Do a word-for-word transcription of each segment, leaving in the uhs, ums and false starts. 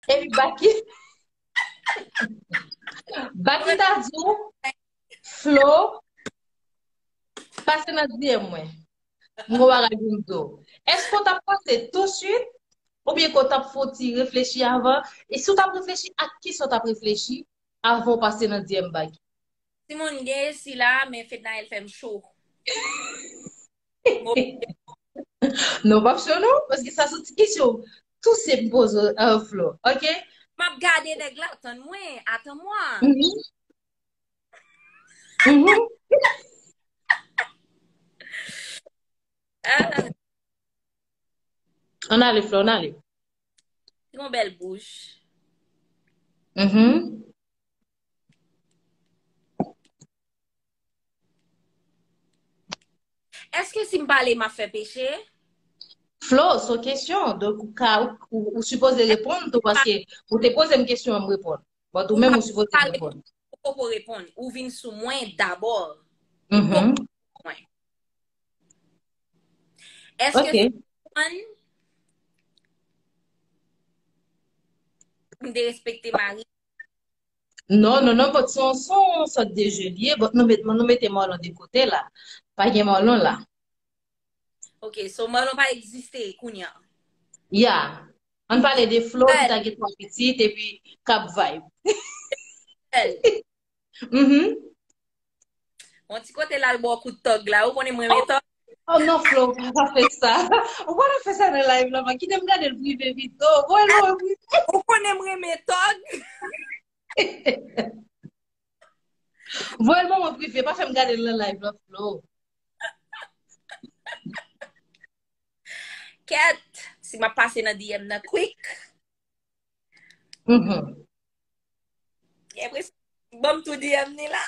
Epi Baky, Baky ta di w, Flo, pase nan D M mwen. M gon bagay pou m di w. Èske w t ap pase tousuit? Oubyen ke w t ap fè yon ti reflechi avan? E si w t ap reflechi, ak kisa w t ap reflechi avan w pase nan D M Baky? Timoun, gen esi la, men Fednaelle fè m cho. Non, p ap cho non, paske sa se ti kesyon tou senp m poze w, Flo, ok? M ap gade nèg la, tann mwen, attends-moi. Mhm. Mhm. Ah. Ann ale, Flo, ann ale. Li gon bèl bouch. Mhm. Èske si m pale, m ap fè peche? Flo, se yon kesyon. Donk, ou ka, ou, ou, ou sipoze reponn tou, paske ou te poze m kesyon an, m reponn. But ou menm, ou sipoze reponn. Ou poko reponn. Ou vin sou mwen dabò. Mhm. Ou poko reponn mwen. Èske se konprann m derespekte mari? Non, non, non, but se yon, se yon sòt de je li ye, but nou met, nou mete Marlon de kote la. Pa gen Marlon la. Ok, so Marlon pa egziste kounye a? Ya. Ann pale de Flo ki ta gen twa pitit epi k ap vibe. Mhm. Yon ti kote l al ba w kout tòg la, ou konnen m renmen tòg. Oh non, Flo, pa fè sa. Ou pa fè sa nan live la, man. Kite m gade l prive pito. Voye l mwen prive. Ou konnen m renmen tòg. Voye l ban mwen prive, pa fè m gade l nan live la, Flo. Kèt, si m ap pase nan D M nan quick. Mhm. Gen enpresyon, ban m tou D M ni la.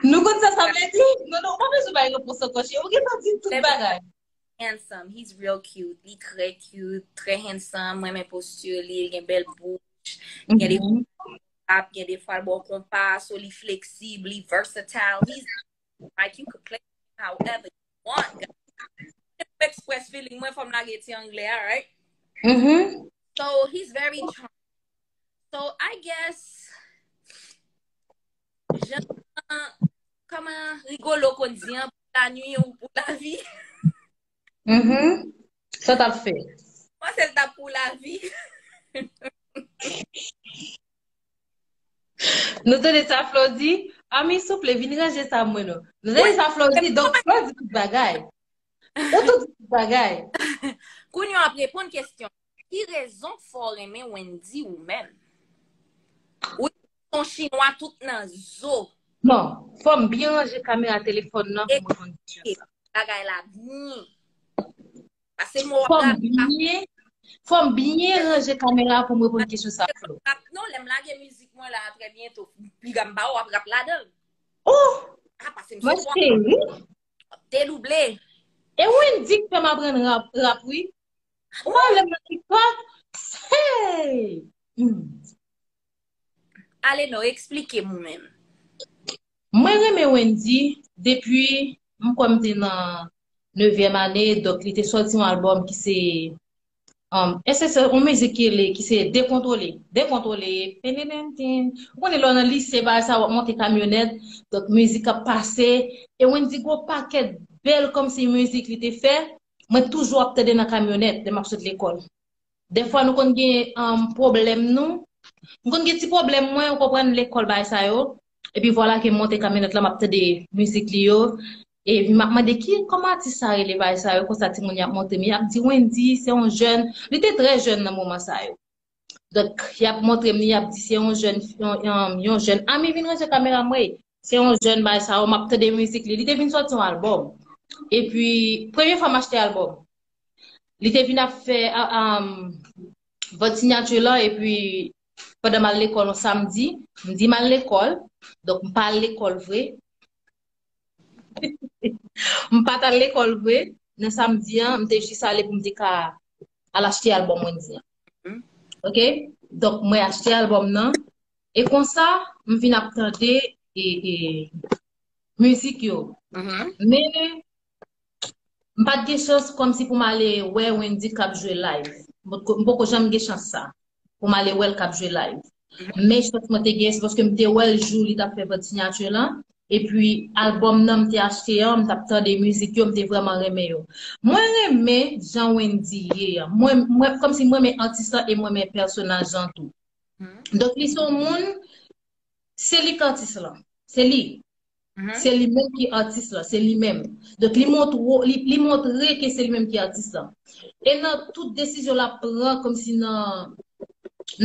Nou konn sa sa vle di? Non, non, ou pa bezwen bay repons ankò, cheri. Ou gentan di tout bagay. Handsome. He's real cute. Li trè cute, trè handsome. Mwen renmen posture li, li gen bèl bouch. Gen de rap, gen de fwa l ba w konpa, so li fleksib, li versatile. He's like, you could play however you want, guys. Pou express feeling mwen, fò m lage ti anglè a, right? Mhm. So he's very charming. So I guess jan, kòman Rigolo konn di an, pou la nuit ou pou la vie. Mhm. Sa t ap fè? Mwen panse l t ap pou lavi. Nou tande sa Flo di? Ami, souple, vin ranje sa mwen non. Nou tande sa Flo di? Donk Flo di tout bagay. Ou tou di tout bagay. Kounye a w ap reponn kesyon. Ki rezon k fè w renmen Wendy ou menm? Ou se yon chinwa tout nan zo. Non, fò m byen ranje kamera telefòn nan pou m reponn kesyon sa. Bagay la byen. Pase mo w ap raple a. Fò m byen ranje kamera pou m reponn kesyon sa, Flo. Non, lè m lage mizik mwen la, trè byento, piga m ba w ap rap ladan l. Oh! Ah, pase m sou pwa. Mwen cheri. Dedouble. E Wendy k fè m aprann rap, rap wi. Ou pa lè m nan TikTok? Hey! Hmm. Ale non, eksplike m ou menm. Mwen renmen Wendy depi m kwè m te nan nevyèm ane, donk li te sòti yon albòm ki se, um, e se, se yon mizik ki rele, ki se Dekontwole. Dekontwole, penenenten. Ou konnen lè w nan lise, bagay sa, w ap monte kamyonèt, donk mizik ap pase, e Wendy gon pakèt bèl kòmsi mizik li te fè, mwen toujou ap tande nan kamyonèt lè m ap sot lekòl. Dèfwa nou konn gen, um, pwoblèm nou. M konn gen ti pwoblèm mwen, ou konprann, lekòl, bagay sa yo. Epi vwala ke m monte kamyonèt la, m ap tande mizik li yo. Epi m ap mande ki, kòman atis sa rele, bagay sa yo. Konsa timoun y ap montre m, y ap di Wendy, se yon jèn. Li te trè jèn nan moman sa yo. Donk, y ap montre m li, y ap di se yon jèn, yon, yon, yon jèn. Ami, vin ranje kamera m, wi. Se yon jèn bagay sa yo, m ap tande mizik li. Li te vin sòti yon albòm. Epi, premye fwa m achte albòm. Li te vin ap fè, a, a, vant sinyati lan, epi pandan m al lekòl yon samdi, m di m al lekòl, donk m pa al lekòl vre. M pa t al lekòl vre, nan samdi an, m te jis ale pou m te ka al achte albòm Wendy an. Mhm. Ok? Donk, mwen achte albòm nan, e konsa, m vin ap tande, e, e, mizik yo. Mhm. Men, M pa t gen chans kòmsi pou m ale wè Wendy k ap jwe live. M poko, m poko janm gen chans sa. Pou m ale wè l k ap jwe live. Men chans mwen te gen, se paske m te wè l jou li t ap fè vant siyati lan. Epi, albòm nan m te achte an, m t ap tande mizik yo, m te vrèman renmen yo. Mwen renmen jan Wendy ye an. Mwen, mwen, kòmsi mwen renmen atis lan e mwen renmen pèsonaj lan tou. Donk, li se yon moun, se li k atis lan. Se li. Se li menm ki atis lan, se li menm. Donk, li montre, li, li montre ke se li menm ki atis lan. E nan tout desizyon l ap pran, kòmsi nan,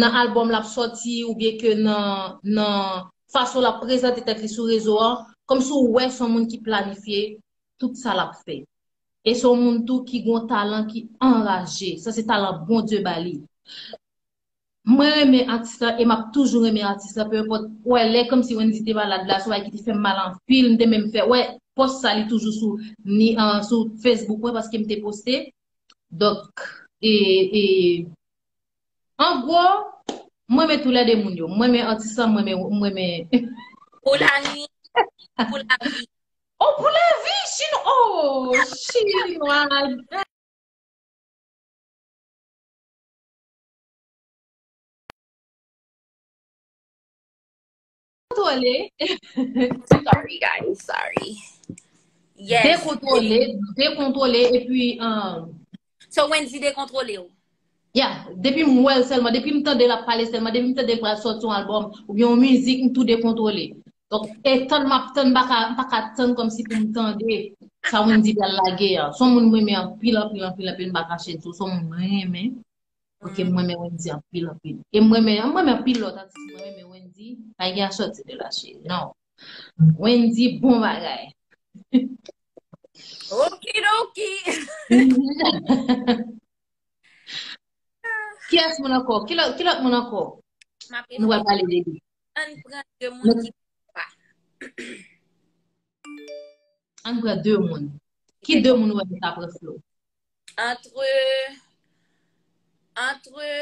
nan albòm l ap sòti, oubyen ke nan, nan fason l ap prezante tèt li sou rezo a, kòmsi w wè se yon moun ki planifye tout sa l ap fè. E se yon moun tou ki gen yon talan ki anraje. Sa se talan Bondye ba li. Mwen renmen atis la e m ap toujou renmen atis la, peu importe. Wè, lè kòmsi Wendy te malad la, se yon bagay ki te fè m mal anpil, m te menm fè, wè, pòs sa li toujou sou, ni, an, sou Facebook mwen paske m te poste. Donk, e, e, an gwo, mwen renmen toulède moun yo. Mwen renmen atis la, mwen renmen, mwen renmen Pou la nwi, pou la vi. Oh, pou la vi, chino, oh, chinois. Kontwole. Sorry, guys, sorry. Yes. Dekontwole, dekontwole, epi, um, So, Wendy dekontwole w? Ya, depi m wè l sèlman, depi m tande l ap pale sèlman, depi m tande l pral sòti yon albòm oubyen yon mizik, m tou dekontwole. Donk, e tann m ap tann, m pa ka, m pa ka tann kòmsi pou m tande sa Wendy pral lage a. Se yon moun mwen renmen anpil, anpil, anpil, anpil, m pa kache l tou. Se yon moun mwen renmen. Ok, mwen renmen Wendy anpil, anpil. E mwen renmen, mwen renmen anpil lòt atis, mwen renmen Wendy, pa gen a sòti de la, cheri. Non. Wendy, bon bagay. Okidoki. Kiyès moun ankò? Ki lòt, ki lòt moun ankò? Nou pral pale de li. Ann pran de moun ki pa. Ann pran de moun. Ki de moun ou wè nou ta pran, Flo? Antre, antre,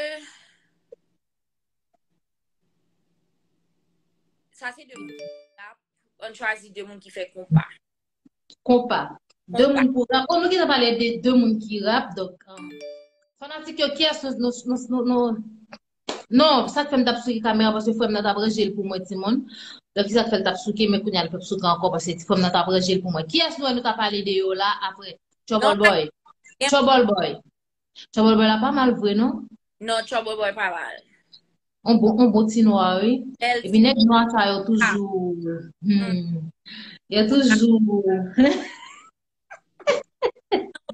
sa se de moun ki rap. Ann chwazi de moun ki fè konpa. Konpa. De moun pou rap. Oh, nou gentan pale de de moun ki rap. Donk, um, fanatik yo, kiyès nou, nou, nou, nou, nou, non, sa k fè m t ap souke kamera, paske frè m nan t ap ranje l pou mwen, timoun. Donk, ki sa k fè l t ap souke, men kounye a l p ap souke ankò, paske ti frè m nan t ap ranje l pou mwen. Kiyès nou wè nou ta pale de yo la apre? Trouble Boy. Trouble Boy. Trouble Boy la pa mal vre, non? Non, Trouble Boy pa mal. On bon, on bon ti nwa, wi. Epi nèg nwa sa yo toujou, hmm, yo toujou.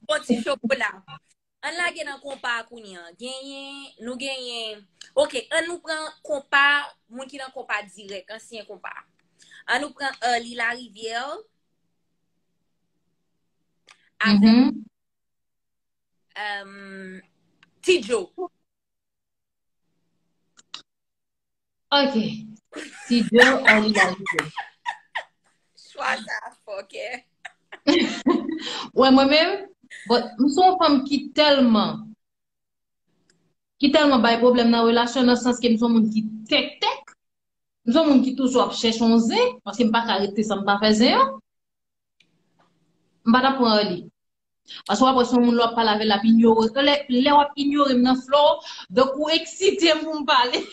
Bon ti chokola. Ann lage nan konpa a kounye a. Genyen, nou genyen. Ok, ann nou pran konpa, moun ki nan konpa dirèk, ansyen konpa. Ann nou pran Arly Larivière avèk, um, Ti Joe. Ok. Ti Joe, Arly Larivière. Chwa sa fòkè. Wè, mwen menm, bon, m se yon fanm ki tèlman, ki tèlman bay pwoblèm nan relasyon, nan sans ke m se yon moun ki tèktèk. M se yon moun ki toujou ap chèche yon zen, paske m pa ka rete san m pa fè zen an. M pa t ap pran Arly. Paske w ap wè se yon moun lè w ap pale avè l, l ap inyore. Lè, lè w ap inyore m nan, Flo, donk ou eksite m pou m pale.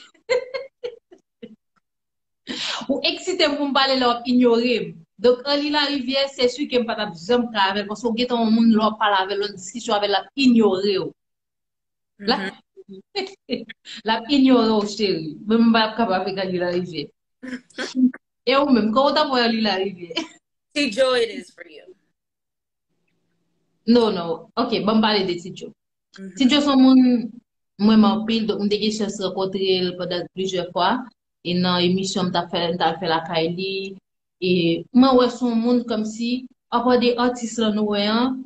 Ou eksite m pou m pale lè w ap inyore m. Donk, Arly Larivière, se si ke m pa t ap janm ka avè l, paske w gentan yon moun lè w ap pale avè l, nan diskisyon avè l, l ap inyore w. L ap, l ap inyore w, cheri. Mwen, m pa t ap kapab avèk Arly Larivière. E ou menm, kòman w t ap wè Arly Larivière? Ti Joe, it is for you. No, no. Ok, ban m pale de Ti Joe. Ti Joe se yon moun mwen renmen anpil, donk m te gen chans rankontre l pandan plizyè fwa. E nan emisyon m t ap fè, m t al fè lakay li. E mwen wè se yon moun kòmsi, apa de atis lan nou wè an,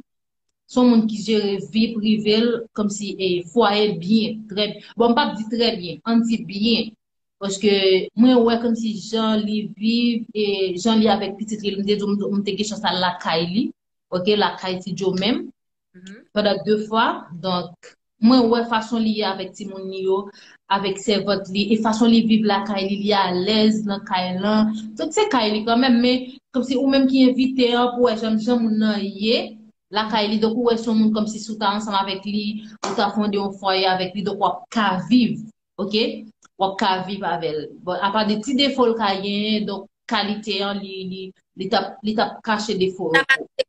se yon moun ki jere vi prive l, kòmsi, e, fwaye l byen, trè, bon, m p ap di trè byen, ann di byen. Paske mwen wè kòmsi jan li viv e jan li avèk pitit li, m te di w, m, m te gen chans al lakay li, ok, lakay Ti Joe menm, pandan de fwa. Donk, mwen wè fason li ye avèk timoun li yo, avèk sèvant li, e fason li viv lakay li, li alèz nan kay lan. Donk, se kay li kanmenm, men kòmsi ou menm ki envite an pou wè jan, jan moun nan ye, lakay li, donk ou wè se yon moun kòmsi si w ta ansanm avèk li, ou ta fonde yon fwaye avèk li, donk w ap ka viv, oke? W ap ka viv avè l. Bon, apa de ti defo l ka genyen, donk kalite an, li, li, li t ap, li t ap kache defo yo pou ou.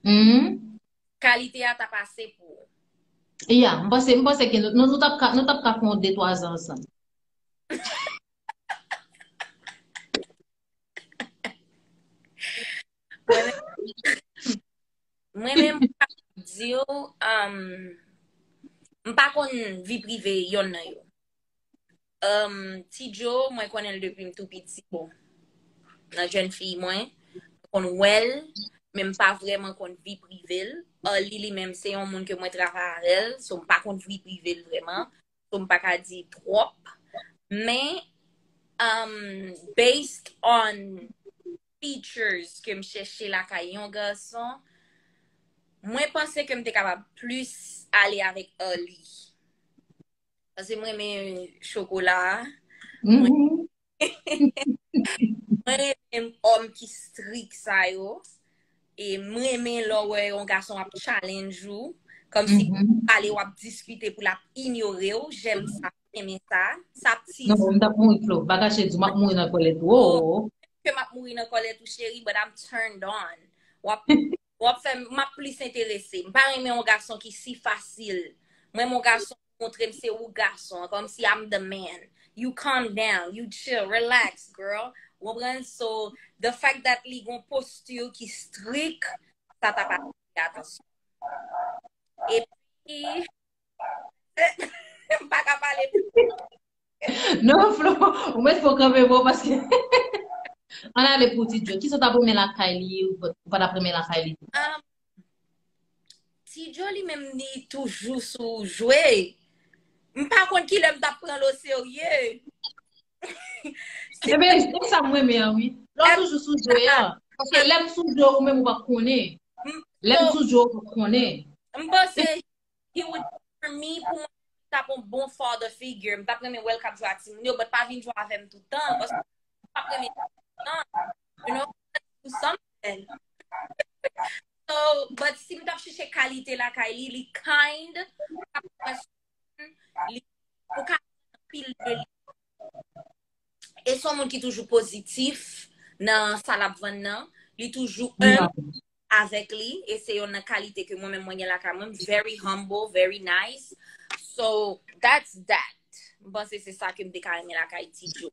Hmm? Kalite a t ap ase pou ou. Ya, m panse, m panse ke nou, nou, nou t ap ka, nou t ap ka fè yon de twa zan ansanm. Mwen menm, m pa di w, um, m pa konn vi prive yonn nan yo. Um, Ti Joe, mwen konnen l depi m tou piti. Bon, nan jèn fi mwen, mwen konn wè l, men m pa vrèman konn vi prive l. Arly, li menm, se yon moun ke mwen travay avè l, so m pa konn vi prive l vrèman. So m pa ka di twòp. Men, um, based on features ke m chèche lakay yon gason, mwen panse ke m te kapab plis ale avèk Arly. Paske mwen renmen chokola. Mwen renmen òm ki strik sa yo. E mwen renmen lè w wè yon gason ap challenge ou. Kòmsi w ap pale, w ap diskite pou l ap inyore w. J'aime ça, mwen renmen sa. Sa ti. Non, m t ap mouri, Flo. Pa kache di w, m ap mouri nan kòlèt ou. Oh. Ke m ap mouri nan kòlèt ou, cheri, but I'm turned on. W ap, w ap fè m, m ap plis enterese. M pa renmen yon gason ki si fasil. Mwen, yon gason montre m se ou gason an, kòmsi I'm the man. You calm down, you chill, relax, girl. Ou konprann? So, the fact that li gon posture ki strik, sa t ap atire atansyon. Epi, m pa ka pale. Non, Flo, ou mèt fè w kanpe bon paske. Ann ale pou Ti Joe. Kisa w t ap renmen lakay li, ou pa t ap renmen lakay li? Um, Ti Joe li menm li toujou sou jwe. M pa konn kilè m t ap pran l oserye. Ebyen, se sa m renmen an, wi. Lè w toujou sou jwe a. Paske lè m sou jwe, ou menm ou p ap konnen. Lè m sou jwe, ou p ap konnen. M panse he would for me pou mwen, li t ap yon bon father figure. M t ap renmen wè l k ap jwe ak timoun yo, but pa vin jwe avè m tout tan, paske m p ap renmen tout tan. You know, do something. So, but si m t ap chèche kalite lakay li, li kind, li, ou ka anpil de li. E se yon moun ki toujou pozitif nan sa l ap vann nan. Li toujou humble avèk li. E se youn nan kalite ke mwen menm mwen gen lakay mwen. Very humble, very nice. So, that's that. M panse se sa ke m te ka renmen lakay Ti Joe.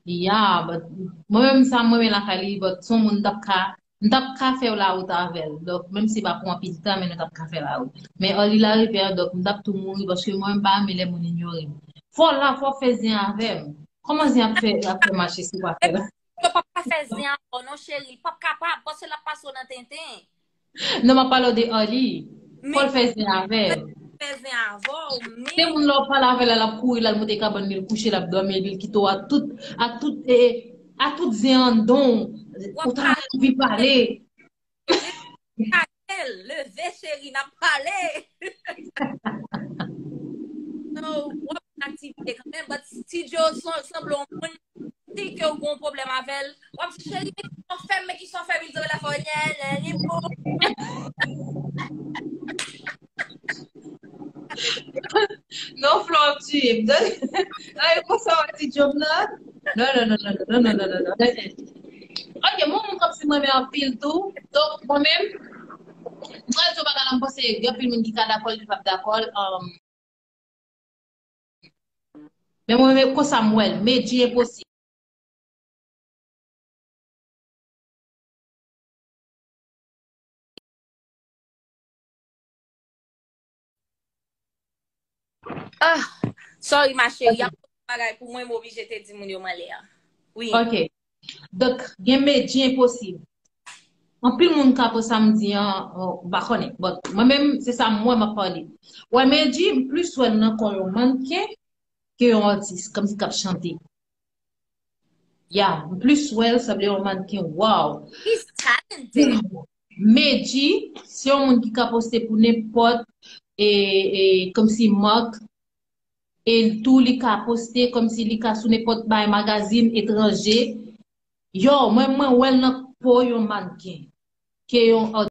Yeah, but mwen menm sa mwen renmen lakay li, but se yon moun m t ap ka, m t ap ka fè lawout avè l. Donk, menm si se pa pou anpil tan, men nou t ap ka fè lawout. Men Arly Larivère, donk, m t ap tou mouri, paske mwen menm m pa renmen lè moun inyore m. Fò w la, fò w fè zen avè m. Kòman zen ap fè, ap fè mache si w pa fè l? Yo p ap ka fè zen avè w non, cheri. L p ap kapab, paske l ap pase w nan tenten. Non, m ap pale w de Arly. Fò l fè zen avè l. Fè zen avè w, men. Se moun lè w pale avè l la, l ap kouri, l al monte kabann li, l kouche, l ap dòmi, epi l kite w ak tout, ak tout, e, ak tout zen anndan w. Ou ta anvi pale. Leve, cheri, n ap pale. So, w ap fè aktivite kanmenm, but Ti Joe sanble yon moun, si ke w gen yon pwoblèm avè l, w ap di, cheri, men kisa w fè m, men kisa w fè m, li di w la fò nyè, nyè, li bon. Non, Flo ap tiye m. Ay, konsa w ap di Job nan? Non, non, non, non. Ok, mwen, mwen kòmsi mwen renmen anpil tou. Donk, mwen menm, m pral di yon bagay la, m panse gen anpil moun ki ka dakò l, ki p ap dakò l. Um, men mwen, men konsa m wè l, Medjy enposib. Ah, sorry ma chérie, y ap fè yon bagay pou mwen, m oblije te di moun yo m anlè a. Wi. Ok. Donk, gen Medjy enposib. Anpil moun ka pran sa m di an, m pa konnen. But mwen menm, se sa m wè, m ap pale. Wè Medjy, m plis wè l nan kò yon mannken ke yon atis, kòmsi k ap chante. Ya, m plis wè l sanble yon mannken, wow. He's talented. Medjy, se yon moun ki ka poste pou nenpòt, e, e, kòmsi mak, e tou li ka poste kòmsi li ka sou nenpòt bay magazin etranje. Yo, mwen, mwen wè l nan, po yon mannken ke yon